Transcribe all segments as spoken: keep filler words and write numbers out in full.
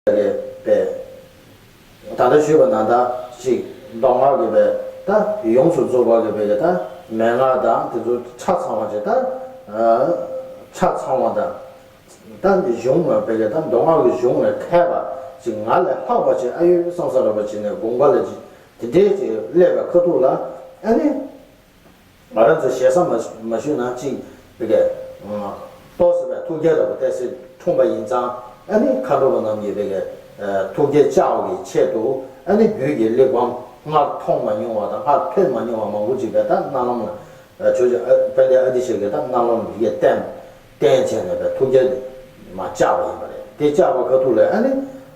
ལས་པས། ད་ལྟ་ཞུས་པ་ནང་ལྟར་ཅིག་མདོ་སྔགས་ཀྱི་པའི་ད་ཡོངས་སུ་རྫོགས་པ་གི་པའི་ད་མན་ངག་དང་དེ་ཚོ་ཆ་ཚང་བ་ཅིག་ད་ཆ་ཚང་བ་དང་། ད་གཞུང་ལ་བས་ཀྱི་ད་མདོ་སྔགས་ཀྱི་གཞུང་ལས་མཁས་པ་ཅིག་ང་ལས་ལྷག་པ་ཅིག་ཨ་ཡོད་བསམ་ས་ར་བ་ཅིག་ནས་དགོངས་པ་ལ་ཅིག་དེ་འདྲའི་ཅིག་སླེབས་པའི་ཁ་ཐུག་ལ་ཨ་ནི་ང་རང་ཚོ་ཞེ་ས་མ་མ་ཞུས་ན་ཅིག་བས་ཀྱི་ཏོག་ཙམ་པའི་ཐུགས་བསྐྱེད་ར་བ་ཏོག་ཙམ་འཁྲུངས་པ་ཡིན་ཙང་ཨ་ནི་མཁའ་འགྲོ་པ་རྣམས་ཀྱིས་བས་ཀྱི་ཐུགས་བསྐྱེད་བཅའ་བ་གི་ཆེད་དུ་ཨ་ནི་རྒྱུད་ཀྱི་གླེགས་བམ་སྔར་མཐོང་མ་མྱོང་བ་དང་སྔར་ཐོས་མ་མྱོང་བ་མང་པོ་ཅིག་བས་ད་རྣ་ལམ་ལ། ཆོས་རྗེ་ཨ་དཔལ་ལྡན་ཨ་ཏི་ཤ་གིས་ད་རྣ་ལམ་ཡི་གེ་བསྟན་བསྟན་བྱས་ནས་པའི་ཐུགས་བསྐྱེད་མ་བཅག་པ་ཡིན་པ་རེད། དེ་བཅག་པ་ཁ་ཐུག་ལ་ཨ་ནི་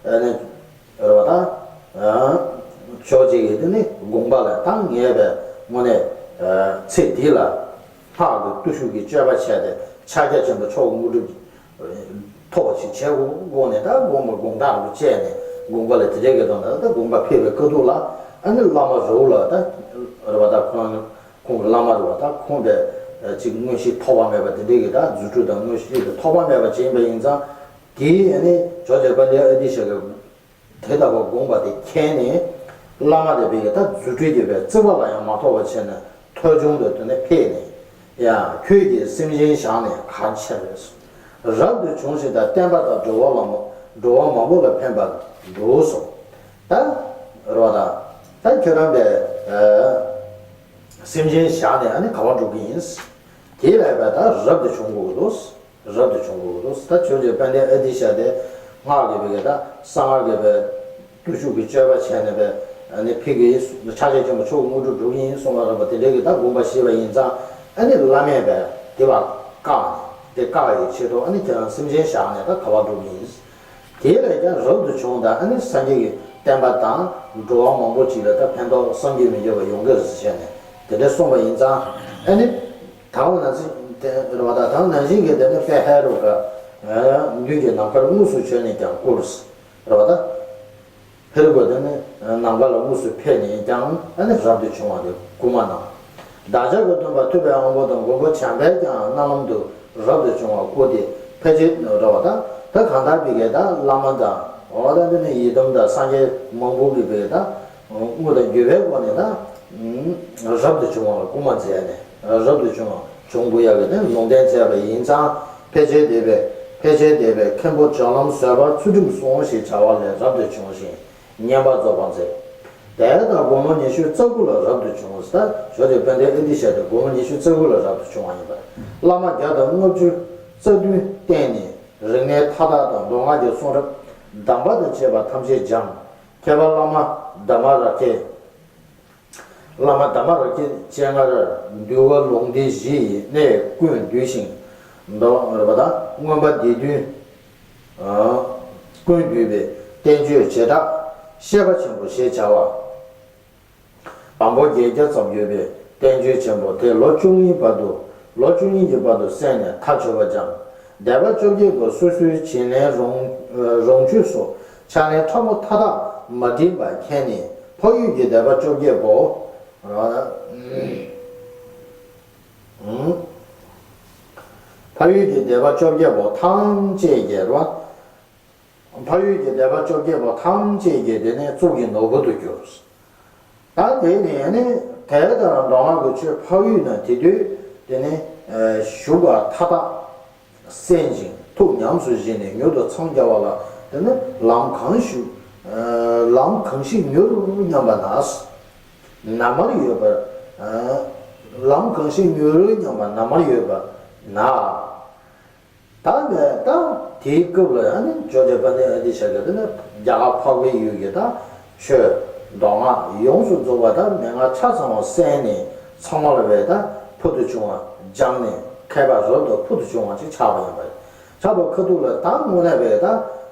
ཨ་ནི་རེད་བ་ད་ཨ་ཕྱོགས་གཅིག་གིས་དེ་ནི་དགོངས་པ་ལ་ད་ངེས་པའི་དངོས་གནས་ཨ་ཚེ་འདི་ལ་སྔགས་ཀྱི་བརྟུལ་ཞུགས་ཀྱི་སྤྱོད་པ་བྱས་ཏེ་ཕྱག་རྒྱ་ཆེན་པོ་མཆོག་དངོས་གྲུབ་ཐོབ་པ་ཞིག་བྱེད་དགོས་དགོས་ནས་ད་དགོངས་པ་དགོངས་དག་རུ་བཅས་ནས་དགོངས་པ་ལ་དེ་འདྲའི་གི་དོན་དག་ད་དགོངས་པ་ཕེབས་པའི་ཁ་ཐུག་ལ་ཨ་ནི་བླ་མ་རི་བོ་ལ་ད་རེད་བ་ད་ཁོ་རང་ཁོང་གི་བླ་མ་རེད་བ་ད་ཁོང་པས་ཅིག་མངོན་ཤེས་ཐོགས་པ་མེད་པ་དེ་འདྲའི་གི་ད་རྫུ་འཕྲུལ་དང་མངོན་ཤེས་དེ་ཐོགས་པ་མེད་པ་ཅིག་ཡིན་པ་ཡིན་ཙང་དེའི་ཨ་ནི་ཇོ་བོ་རྗེ་དཔལ་ལྡན་ཨ་ཏི་ཤ་གི་དེ་ལྟ་བུ་དགོངས་པ་དེ་མཁྱེན་ནས་བླ་མ་དེ་པས་ཀྱི་ད་རྫུ་འཕྲུལ་གྱི་པའི་བརྩེ་བ་ལ་ཡང་མ་ཐོགས་པ་བྱས་ནས་ཐོས་བྱུང་དུ་དེ་ནས་ཕེབས་ནས་ཡང་ཁྱོད་ཀྱིས་སེམས་ཅན་བཞག་ནས་གང་བྱས་པས། རབ་ཏུ་བྱུང་ཞིང་དང་བསྟན་པ་དང་འགྲོ་བ་ལ་མོ་འགྲོ་བ་མང་པོ་ལ་ཕན་པར་འདུག་གསུངས། ད་རོ་ད་ད་ཁྱོད་རང་པས་སེམས་ཅན་བཞག་ནས་ཨ་ནི་ག་པར་འགྲོ་གི་ཡིན། དེ་ལས་པས་ད་རབ་ཏུ་བྱུང་དགོས་ཀྱི་འདུག་རབ་ཏུ་བྱུང་དགོས་ཀྱི་འདུག་ད་ཁྱོད་ཀྱི་དཔལ་ལྡན་ཨ་ཏི་ཤ་དེ་སྔགས་ཀྱི་བས་ཀྱི་ད་གསང་སྔགས་ཀྱི་བས་བརྟུལ་ཞུགས་ཀྱི་སྤྱོད་པ་བྱས་ནས་པས་ཨ་ནི་ཕི་གི་ཕྱག་རྒྱ་ཆེན་པོ་མཆོག་དངོས་གྲུབ་འགྲུབ་ཀྱི་ཡིན་གསུངས་པ་རེད་པ། དེ་འདྲའི་གི་ད་དགོངས་པ་བཞེས་པ་ཡིན་ཙང་ཨ་ནི་བླ་མས་པས་དེ་བ་བཀག་ནས་དེ་བཀག་ཡི་ཆེད་དུ་ཨ་ནི་ཁྱེད་རང་སེམས་ཅན་བཞག་ནས་ད་ག་པར་འགྲོ་གི་ཡིན། དེ་ལས་ཀྱང་རབ་ཏུ་བྱུང་དང་ཨ་ནི་སངས་རྒྱས་ཀྱི་བསྟན་པ་དང་འགྲོ་བ་མང་པོ་ཅིག་ལ་ད་ཕན་ཐོགས་བསམ་གྱིས་མི་ཁྱབ་པ་ཡོང་གི་རེད་ཟེར་བྱས་ནས་དེ་འདྲ་གསུངས་པ་ཡིན་ཙང་ཨ་ནི་དང་པོ་ནང་བཞིན་དེ་རེད་བ་ད་དང་ནང་བཞིན་གྱི་དེ་ནི་དཔལ་ཧེ་རུ་ཀ་མདུན་གྱི་ནམ་མཁར་དངོས་སུ་བྱོན་ནས་ཀྱང་བསྐུར་རེད་བ་ད། ཧེ་རུ་ཀ་དེ་ནི་ནམ་མཁའ་ལ་དངོས་སུ་ཕེབས་ནས་ཀྱང་ཨ་ནི་རབ་ཏུ་བྱུང་བ་དེ་བསྐུལ་མ་གནང་། བདག་ཅག་གི་སྟོན་པ་ཐུབ་པའི་དབང་པོ་དང་མགོན་པོ་བྱམས་པས་ཀྱང་རྣ་ལམ་དུ་རབ་ཏུ་བྱུང་བ་བསྐུར་ཏེ་ཕལ་ཆེར་རེད་བ་ད་ད་གང་ལྟར་བི་གའི་ད་བླ་མ་དང་འོ་ད་འདི་ནི་ཡི་དམ་དང་སངས་རྒྱས་མང་པོ་གི་བི་གའི་ད་དངོས་དང་བརྒྱུད་པའི་སྒོ་ནས་ད་རབ་ཏུ་བྱུང་བ་ལ་བསྐུལ་མ་མཛད་ནས་རབ་ཏུ་བྱུང་བ་བྱུང་དགོས་ཡག་གི་ནི་ལུང་བསྟན་མཛད་པ་ཡིན་ཙང་ཕལ་ཆེར་འདས་པའི་ཕལ་ཆེར་འདས་པའི་མཁན་པོ་བྱང་ལམ་བཟོད་པ་ཚུལ་ཁྲིམས་སྲུང་ཞེས་བྱ་བ་ལས་རབ་ཏུ་བྱུང་ཞིང་། བསྙེན་པར་རྫོགས་པར་མཛད། དེ་ལྟར་དགོང་མོ་ཉི་ཤུ་རྩ་དགུ་ལ་རབ་ཏུ་བྱུང་ཟེར། ད་ཇོ་བོ་རྗེ་དཔལ་ལྡན་ཨ་ཏི་ཤ་དེ་དགོང་མོ་ཉི་ཤུ་རྩ་དགུ་ལ་རབ་ཏུ་བྱུང་བ་ཡིན་པ། བླ་མ་བརྒྱ་དང་ལྔ་བཅུ་རྩ་བདུན་བསྟེན་ནས་རིག་གནས་མཐའ་དག་དང་མདོ་སྔགས་ཀྱི་གསུང་རབ་གདམས་པ་དང་བཅས་པ་ཐམས་ཅད་སྦྱངས། མཁས་པ་བླ་མ་དྷརྨ་རཱ་ཀྱའི་བླ་མ་དྷརྨ་རཱ་ཀའི་སྤྱན་སྔར་འདུལ་བ་ལུང་སྡེ་བཞི་ཡི་གནས་ཀུན་བསྡུས་ཤིང་། མདོ་རེད་པ་དང་མངོན་པ་སྡེ་བདུན། ཀུན་བསྡུས་པའི་བསྟན་བཅོས་བྱེ་བྲག་བཤད་པ་ཆེན་པོ་ཞེས་བྱ་བ། དང་པོ་བརྒྱད་བརྒྱ་ཙམ་ཡོད་པའི་བསྟན་བཅོས་ཆེན་པོ་དེ་ལོ་བཅུ་གཉིས་བར་དུ་ལོ་བཅུ་གཉིས་ཀྱི་བར་དུ་གསན་ནས་མཐའ་ཆོད་པ་སྦྱངས། སྡེ་པ་བཅོ་བརྒྱད་པོ་སོ་སོའི་བྱིན་ལེན་རོང་རོང་ཆོས་སོགས་ཕྱག་ལེན་ཕྲ་མོ་མཐའ་དག་མ་འགྲིམ་པར་མཁྱེན་ནས་འཕགས་ཡུལ་གྱི་སྡེ་པ་བཅོ་བརྒྱད་པོ། འཕགས་ཡུལ་གྱི་སྡེ་པ་བཅོ་བརྒྱད་པོ་ཐམས་ཅད་ཀྱི་རེད་བ། འཕགས་ཡུལ་གྱི་སྡེ་པ་བཅོ་བརྒྱད་པོ་ཐམས་ཅད་ཀྱི་དེ་ནས་གཙུག་གི་ནོར་བུ་དུ་གྱུར། ད་དེ་ནས་ནི་དེ་ལྟར་མདོ་སྔགས་ཀྱི་ཆོས་འཕགས་ཡུལ་ན་དེ་དུས་དེ་ནས་བཞུགས་པ་མཐའ་དག་གསན་ཅིང་ཐུགས་ཉམས་སུ་བཞེས་ནས་མྱུར་དུ་འཚང་རྒྱ་བ་ལ་དེ་ནི་ལམ་གང་ཞིག་ལམ་གང་ཞིག་མྱུར་སྙམ་པ་ན། ན་མར་ཡོད་པར། ལམ་གང་ཞིག་མྱུར་སྙམ་པ་ན་མར་ཡོད་པ་ན། ད་ནས་ད་དེའི་སྐབས་ལ་ཡང་ནི་ཇོ་བོ་རྗེ་དཔལ་ལྡན་ཨ་ཏི་ཤ་གིས་དེ་ནི་རྒྱ་གར་འཕགས་པའི་ཡུལ་གྱི་ད་ཆོས་མདོ་སྔགས་ཡོངས་སུ་རྫོགས་པ་ད་མན་ངག་ཆ་ཚང་བ་གསན་ནས་ཚང་མ་ལ་བས་ད་ཕུལ་དུ་བྱུང་བ་སྦྱངས་ནས་མཁས་པ་རབ་ཏུ་ཕུལ་དུ་བྱུང་བ་ཅིག་ཆགས་པ་ཡིན་པ་རེད། ཆགས་པའི་ཁ་ཐུག་ལ་ད་དངོས་གནས་པས་ད་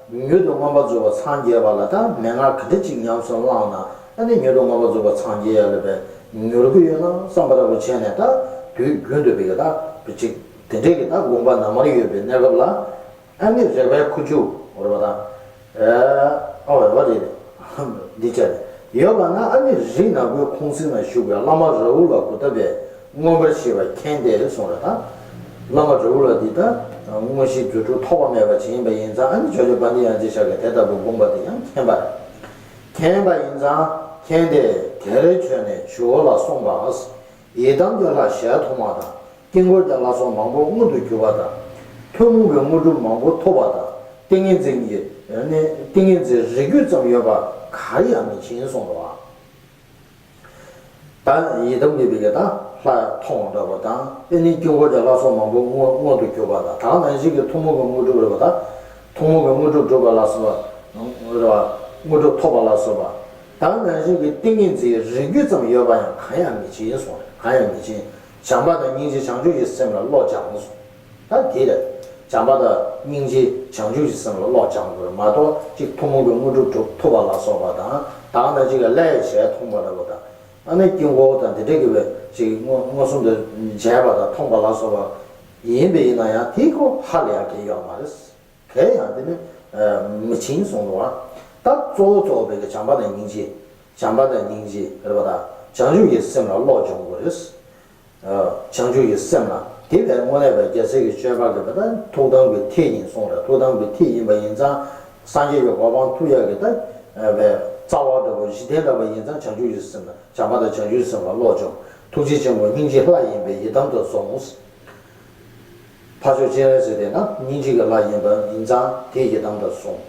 མྱུར་དུ་མངོན་པར་རྫོགས་པ་སངས་རྒྱས་པ་ལ་ད་མན་ངག་ག་འདྲ་ཅིག་ཉམས་སུ་བླངས་ན་ཨ་ནི་མྱུར་དུ་མངོན་པར་རྫོགས་པ་སངས་རྒྱས་ཡ་ལ་བས་མྱུར་གི་ཡོད་ན་བསམ་པ་འདྲ་པོ་བྱས་ནས་ད་དུས་རྒྱུན་དུ་བས་ད་བས་ཅིག་དེ་འདྲའི་གི་ད་དགོངས་པ་ན་མར་ཡོད་པའི་གནས་སྐབས་ལ་ཨ་ནི་རེག་པའི་ཁུ་བྱུག་རེད་པ་དང་། ཨ་རེད་པ་རེད། འདི་བྱས་ཡོད་པ་ན་ཨ་ནི་རི་ནག་པོའི་ཁོང་གསེང་ན་བཞུགས་པའི་བླ་མ་རི་བོ་ལ་གུས་བཏུད་པས་མངོན་པར་ཤེས་པ་མཁྱེན་ཏེ་གསུངས་རེད་ད། བླ་མ་འབྲས་བུ་ལ་འདི་ལྟར་དངོས་གཞི་རྫུ་འཕྲུལ་ཐོགས་པ་མེད་པ་ཅིག་ཡིན་པ་ཡིན་ཙང་། ཨ་ནི་ཇོ་བོ་རྗེ་དཔལ་ལྡན་དབྱངས་ཅན་ཤཱཀྱ་དེ་ལྟ་བུ་འབུངས་པ་དེ་ཡང་མཁྱེན་པ་རེད། མཁྱེན་པ་ཡིན་ཙང་མཁྱེན་ཏེ། དེར་བྱོན་ནས་ཇོ་བོ་ལ་གསུངས་པ། ཡི་དམ་གྱི་ལྷ་ཞལ་མཐོང་བ་དང་། དཀྱིལ་འཁོར་གྱི་ལྷ་ཚོགས་མང་པོ་མངོན་དུ་གྱུར་པ་དང་། ཐུན་མོང་གི་དངོས་གྲུབ་མང་པོ་ཐོབ་པ་དང་། ཏིང་ངེ་འཛིན་གྱི་ནི་ཏིང་ངེ་འཛིན་རིགས་རྒྱུད་ཙམ་ཡོད་པ་གར་ཡང་མི་ཕྱིན་གསུངས་པ། ད་ཡི་དམ་གྱི་བི་ག་དང་ལྷ་མཐོང་འདྲ་བ་དང་། ཨེ་ནི་དཀྱིལ་འཁོར་གྱི་ལྷ་ཚོགས་མང་པོ་མངོན་མངོན་དུ་གྱུར་པ་དང་། དེ་ནང་བཞིན་གྱི་ཐུན་མོང་གི་དངོས་གྲུབ་རེད་པ། ད་ཐུན་མོང་གི་དངོས་གྲུབ་སྒྲུབ་པ་ལ་སོགས་པ་རེད་པ། དངོས་གྲུབ་ཐོབ་པ་ལ་སོགས་པ། དེ་ནང་བཞིན་གྱི་ཏིང་ངེ་འཛིན་རིགས་རྒྱུད་ཙམ་ཡོད་པ་ཡང་གང་ཡང་མི་ཕྱིན་གསུངས། གང་ཡང་མི་ཕྱིན། བྱམས་པ་དང་སྙིང་རྗེ་བྱང་ཆུབ་ཀྱི་སེམས་ལ་བློ་སྦྱང་གསུངས། ད་དེ་རེད། བྱམས་པ་དང་སྙིང་རྗེ་བྱང་ཆུབ་ཀྱི་སེམས་ལ་བློ་སྦྱང་དགོས་རེད་མ་གཏོགས། གཅིག་ཐུན་མོང་གི་དངོས་གྲུབ་སྒྲུབ་ཐུབ་པ་ལ་སོགས་པ་དང་། དེ་ནང་བཞིན་གྱི་ལྷའི་ཞལ་མཐོང་བ་འདྲ་བོ་དང་། ཨ་ནི་དཀྱིལ་འཁོར་དང་དེ་འདྲ་གི་བའི་ཅིག་མངོན་མངོན་སུམ་དུ་མཇལ་བ་དང་མཐོང་པ་ལ་སོགས་པ་ཡིན་པ་ཡིན་ན་ཡང་། དེ་ཁོ་ཧ་ལས་ཡག་གི་ཡོད་མ་རེད། གལ་ཡང་དེ་ནི་མི་ཕྱིན་གསུངས་འདུག་པ། ད་གཙོ་བོ་གཙོ་བོ་བི་ག་བྱམས་པ་དང་སྙིང་རྗེ། བྱམས་པ་དང་སྙིང་རྗེ་རེད་པ། ད་བྱང་ཆུབ་ཀྱི་སེམས་ལ་བློ་སྦྱོང་དགོས་རེད། བྱང་ཆུབ་ཀྱི་སེམས་ལ། དེ་བས་དངོས་གནས་པའི་རྒྱལ་སྲས་ཀྱི་སྤྱོད་པ་གི་བའི་ད་ཐུགས་དམ་གྱི་ཐིག་ཡིན་གསུངས་རེད། ཐུགས་དམ་གྱི་ཐིག་ཡིན་པ་ཡིན་ཙང་། སངས་རྒྱས་ཀྱི་གོ་འཕང་ཐོབ་ཡག་གི་ད་བའི་རྩ་བ་འདྲ་བོ་གཞི་རྟེན་འདྲ་བ་ཡིན་ཙང་། བྱང་ཆུབ་ཀྱི་སེམས་ལ། བྱམས་པ་དང་བྱང་ཆུབ་སེམས་ལ་བློ་སྦྱོང་། ཐུགས་རྗེ་ཆེན་པོ་སྙིང་རྗེ་ལྷ་ཡིན་པས་ཡི་དམ་དུ་བཟུང་། འཕགས་མཆོག་སྤྱན་རས་གཟིགས་དེ་ན་སྙིང་རྗེ་གི་ལྷ་ཡིན་པ་ཡིན་ཙང་། དེ་ཡི་དམ་དུ་བཟུང་།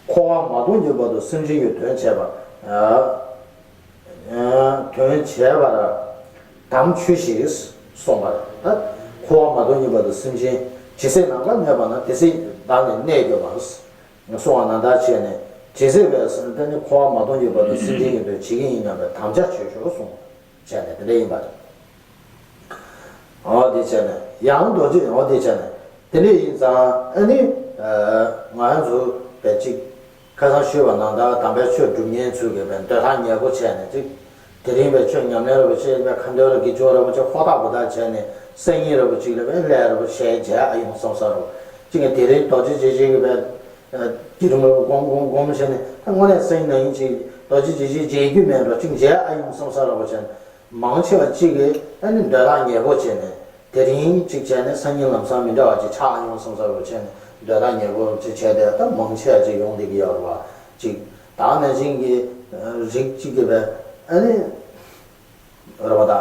འཁོར་བ་མ་སྟོངས་ཀྱི་བར་དུ་སེམས་ཅན་གྱི་དོན་བྱས་པ། དོན་བྱས་པར་དམ་ཆོས་ཤིག་གསུངས་པ་རེད། ད་འཁོར་བ་མ་སྟོངས་ཀྱི་བར་དུ་སེམས་ཅན་ཇི་སྲིད་ནམ་མཁའ་གནས་པ་ན། དེ་སྲིད་བདག་ནི་གནས་གྱུར་པ་གསུངས་པ་ནང་ལྟར་བྱས་ནས། ཇི་སྲིད་བས་ཟེར་ན། དེ་ནི་འཁོར་བ་མ་སྟོངས་ཀྱི་བར་དུ་སེམས་ཅན་གྱི་དོན་བྱེད་ཀྱི་ཡིན་སྙམ་པའི་དམ་བཅའ་བྱོས་ཤོག་གསུངས་བྱས་ནས་དེ་འདྲ་ཡིན་པ་རེད། འོ་དེ་བྱས་ནས་ཡང་རྡོ་རྗེ། འོ་དེ་བྱས་ནས་དེ་འདྲ་ཡིན་ཙང་། ཨ་ནི་ང་རང་ཚོ་བས་ཅིག་ཁ་སང་ཞུས་པ་ནང་ལྟར་དམ་པའི་ཆོས་སྒྲུབ་མཁན་ཚོས་གི་བས་འདོད་ཐག་ཉེ་པོ་བྱས་ནས་ཅིག་དེ་རིང་བས་ཆོས་ཉམས་ལེན་ར་བ་བྱས། བས་ཁ་འདོན་ར་གི་ཆོས་ར་བ་བྱས། ཧོ་ཐག་པོ་ཐག་བྱས་ནས་སང་ཉིན་ར་བ་ཅིག་ལ་བས་ལས་ར་བ་བྱས་བྱས་ཨ་ཡོང་བསམ་ས་ར་བ་ཅིག་ངས་དེ་རིང་རྡོ་རྗེ་འཆང་གི་བས་བསྐྱེད་རིམ་ར་བ་སྒོམ་སྒོམ་སྒོམ་བྱས་ནས། ད་དངོས་གནས་སང་ཉིན་ནང་ཉིན་ཅིག་རྡོ་རྗེ་འཆང་མཇལ་རྒྱུ་མེད་འགྲོ། ཅིག་མཇལ་ཨ་ཡོང་བསམ་ས་ར་བ་བྱས་ནས། མང་ཆེ་བ་གཅིག་གིས་ཨ་ནི་འདོད་ཐག་ཉེ་པོ་བྱས་ནས། དེ་རིང་གཅིག་བྱས་ནས་སང་ཉིན་ལམ་སང་མི་འདྲ་བ་ཅིག་ཆགས་ཡོང་བསམ་ས་རུ་བྱས་ནས། འདོད་ཐག་ཉེ་པོ་ཅིག་བྱས་ཏེ། ད་མང་ཆེ་བ་ཅིག་ཡོང་བསྡད་ཀྱི་ཡོད་རེད་པ། ཅིག་དེ་ནང་བཞིན་གྱི་རིགས་གཅིག་གིས་བས་ཨ་ནི་རེད་པ། ད་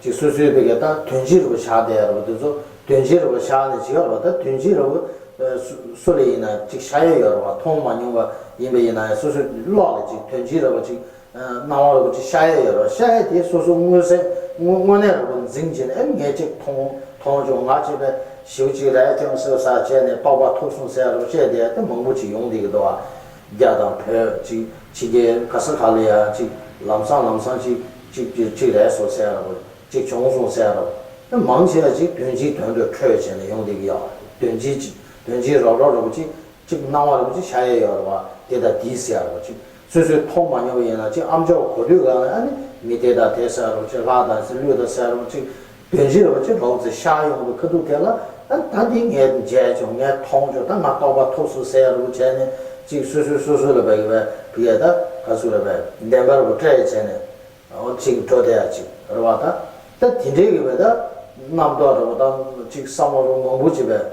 ཅིག་སོ་སོའི་བི་ག་ད་དོན་སྤྱི་རེད་པ། བཞག་བསྡད་ཡོད་རེད་པ། དེ་ཚོ་དོན་སྤྱི་རེད་པ། བཞག་ནས་ཅིག་ཡོད་རེད་པ། ད་དོན་སྤྱི་རེད་པ། སུ་སུ་ལ་ཡིན་ན་ཅིག་ཤ་ཡ་ཡོད་རེད་པ། མཐོང་མ་མྱོང་བ་ཡིན་པ་ཡིན་ན་ཡང་། སོ་སོའི་བློ་ལ་ཅིག་དོན་སྤྱི་རེད་པ། ཅིག་སྣང་བ་རེད་པ། ཅིག་ཤ་ཡ་ཡོད་རེད་པ། ཤ་ཡ་དེ་སོ་སོ་མངོན་གསལ་དངོས་དངོས་གནས་རེད་པ། འཛིན་བྱས་ནས། ཨེ་ངས་ཅིག་མཐོང་མཐོང་བྱུང་། ང་ཅིག་བས་ཞེ་པོ་ཅིག་རས་ཅང་སེ་ས་བྱས་ནས་རྟོགས་པ་ཐོབ་སོང་ཟེར་རེད་པ་བྱས་ཏེ། ད་མང་པོ་ཅིག་ཡོང་བསྡད་ཀྱི་འདུག་པ། རྒྱ་དང་བོད་ཅིག་ཕྱི་རྒྱལ་ག་ས་ག་ལ་ཡ་ཅིག་ལམ་སང་ལམ་སང་ཅིག་ཅིག་ཅིག་ཅིག་རེད་སོང་ཟེར་རེད་པ། ཅིག་བྱུང་སོང་ཟེར་རེད་པ། ད་མང་ཆེ་བ་ཅིག་དོན་སྤྱིའི་དོན་དུ་འཕྲོད་བྱས་ནས་ཡོང་བསྡད་ཀྱི་ཡོད་རེད། དོན་སྤྱི་ཅིག་དོན་སྤྱི་རོབ་རོབ་རེད་པ། ཅིག་ཅིག་སྣང་བ་རེད་པ། ཅིག་ཤ་ཡ་ཡོད་རེད་པ། དེ་དང་དེ་ཟེར་རེད་པ། ཅིག་སོ་སོས་མཐོང་མ་མྱོང་བ་ཡིན་ན། ཅིག་ཨ་མཆོག་གོ་ཐོས་སྒང་ལ་ཨ་ནི་མི་དེ་དང་དེ་ཟེར་རེད་པ། ཅིག་ལྷ་དང་ཟེར། ཀླུ་དང་ཟེར་རེད་པ། ཅིག་དོན་སྤྱི་རེད་པ། ཅིག་རོབ་ཙམ་ཤར་ཡོང་བའི་ཁ་ཐུག་དེ་ལ། ཨ་ད་འདི་ངས་མཇལ་བྱུང་། ངས་མཐོང་བྱུང་། ད་ང་རྟོགས་པ་ཐོབ་སོང་ཟེར་རེད་པ་བྱས་ནས། ཅིག་སོ་སོས་སོ་སོ་ལ་བས་བས་བི་ག་ད་ག་ཚོད་རེད་པས། བདེན་པ་རེད་པ། སྤྲད་བྱས་ནས། འོ་ཅིག་འགྲོ་བསྡད་ཡ་ཅིག་རེད་པ། ད་ད་དེ་འདྲའི་གི་བས་ད་རྣམ་རྟོག་རེད་པ། ད་ཅིག་བསམ་བློ་མང་པོ་ཅིག་བས་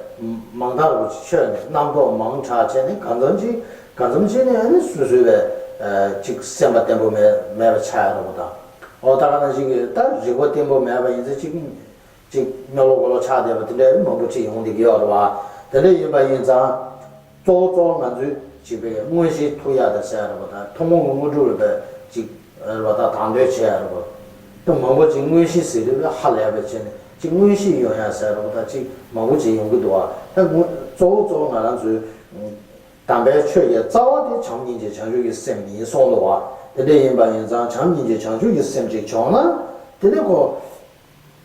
མང་དག་རེད་པ། ཅིག་ཆོད་ནས་རྣམ་རྟོག་མང་དྲགས་བྱས་ནས། གང་འཚམ་ཅིག་གང་འཚམ་ཅིག་ནས་ཨ་ནི་སོ་སོའི་བས་ཅིག་སེམས་པ་བརྟན་པོ་མེད་མེད་པ་ཆགས་ཡ་རེད་པ། ད་འོ་ད་ག་ནང་བཞིན་གྱི་ད་རིག་པ་བརྟན་པོ་མེད་པ་ཡིན་ཚེ། ཅིག་ཅིག་གཉོག་ལོག་གོ་ལོག་ཆགས་བསྡད་པ་དེ་འདྲའི་མང་པོ་ཅིག་ཡོང་བསྡད་ཀྱི་ཡོད་རེད་པ། དེ་འདྲ་ཡིན་པ་ཡིན་ཙང་། གཙོ་བོ་གཙོ་བོ་ང་ཚོས་ཅིག་བས་དངོས་གཞི་ཐུགས་ཡག་དང་ཟེར་རེད་པ། ད་ཐུན་མོང་གི་དངོས་གྲུབ་རེད་པས། ཅིག་རེད་པ། ད་དང་དོད་བྱས་རེད་པ། ད་མང་པོ་ཅིག་དངོས་གཞི་ཟེར་དུས་ཧ་ལས་པ་བྱས་ནས། ཅིག་དངོས་གཞི་ཡོང་ཡ་ཟེར་རེད་པ། ད་ཅིག་མང་པོ་ཅིག་ཡོང་གི་འདུག་པ། ད་དངོས་གཙོ་བོ་གཙོ་བོ་ང་རང་ཚོའི་དམ་པའི་ཆོས་ཀྱི་རྩ་བ་དེ་བྱམས་སྙིང་རྗེ་བྱང་ཆུབ་ཀྱི་སེམས་ཡིན་གསུངས་འདུག་པ། དེ་འདྲ་ཡིན་པ་ཡིན་ཙང་། བྱམས་སྙིང་རྗེ་བྱང་ཆུབ་ཀྱི་སེམས་ཅིག་བྱུང་ན། དེ་ནས་ཁོ་